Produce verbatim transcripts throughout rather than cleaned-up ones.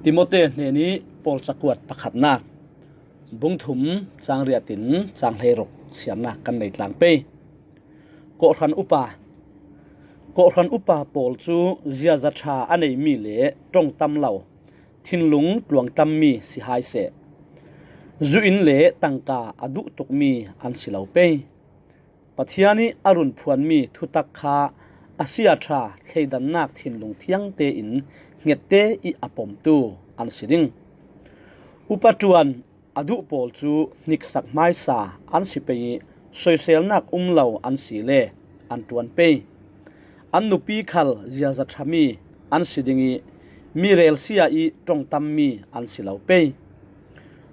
Timote hnenih Paul cakuat pakhatnak, bung thum, cang riatin cang hleiruk siarnak kan nei tlang pei. Kawhhran upa. Kawhhran upa pawl cu ziaza ṭha a neimi le ṭong tam lo, thinlung tluang tammi si hai seh. Zu inn le tangka a duh tukmi an si lo pei. Pathian ih a run phuanmi thutak kha a sia ṭha thleidannak thinlung thiang tein hnget te ih a pomtu an si ding. Upa ṭuan a duh pawl cu hniksak hmaisa an si pei ih soiselnak um lo an si le an ṭuan pei. An nupi khal ziaza ṭhami an si ding ih mi relsia ih ṭong tammi an si lo pei.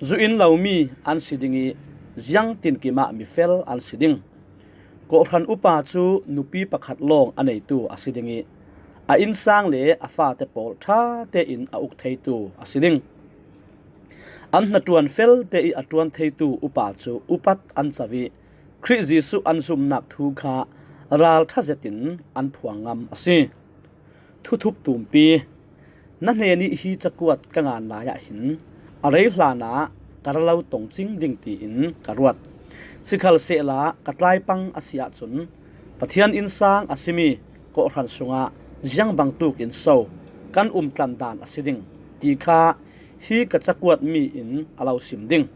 Zu in lomi an si ding ih ziangtinkim ah mifel an si ding. Kawhhran upa cu nupi pakhat lawng a neitu a si ding ih a innsang le a fate pawl ṭha tein a uk theitu a si ding. An hnaṭuan fel te ih a ṭuan theitu upa cu upat an co ih Khrih Jesuh an zumnak thu kha ralṭha zetin an phuang ngam a si. Thuthup tumpi. Na hnenih hi cakuat ka ngan lai ah hin a rei hlanah ka ra lo tong cing ding tiin ka ruat. Sikhalsehla ka tlaipang a si ahcun Pathian innsang a simi kawhhran sungah ziang bangtuk in so kan umtlan dan a si ding ti kha hi ka cakuatmi in a lo sim ding.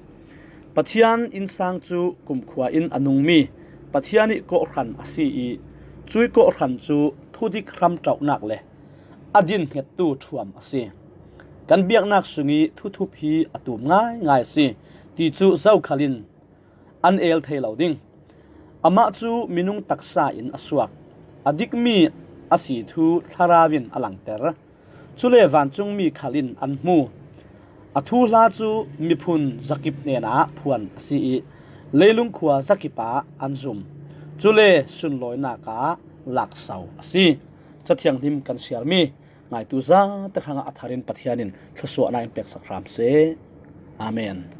Pathian innsang cu kumkhua in a nungmi Pathian ih kawhhran a si ih cui kawhhran cu thudik hramṭohnak le a dinhngettu ṭhuam a si. Kan biaknak sungih thuthup hi a tum ngaingai a si ti cu zokhal in an el thei lo ding. Amah cu minung taksa in a suak, a dikmi a si thu thlarau in a langter. Cule vancungmi khal in an hmu. A thuhla cu miphun zakip hnenah phuan a si ih leilung khua zakip ah an zum. Cule sunlawinak ah lakso a si. Cathianghlim kan siarmi ngaitu zate hrangah a thar in Pathian in thluasuahnak in peksak hram seh. Amen.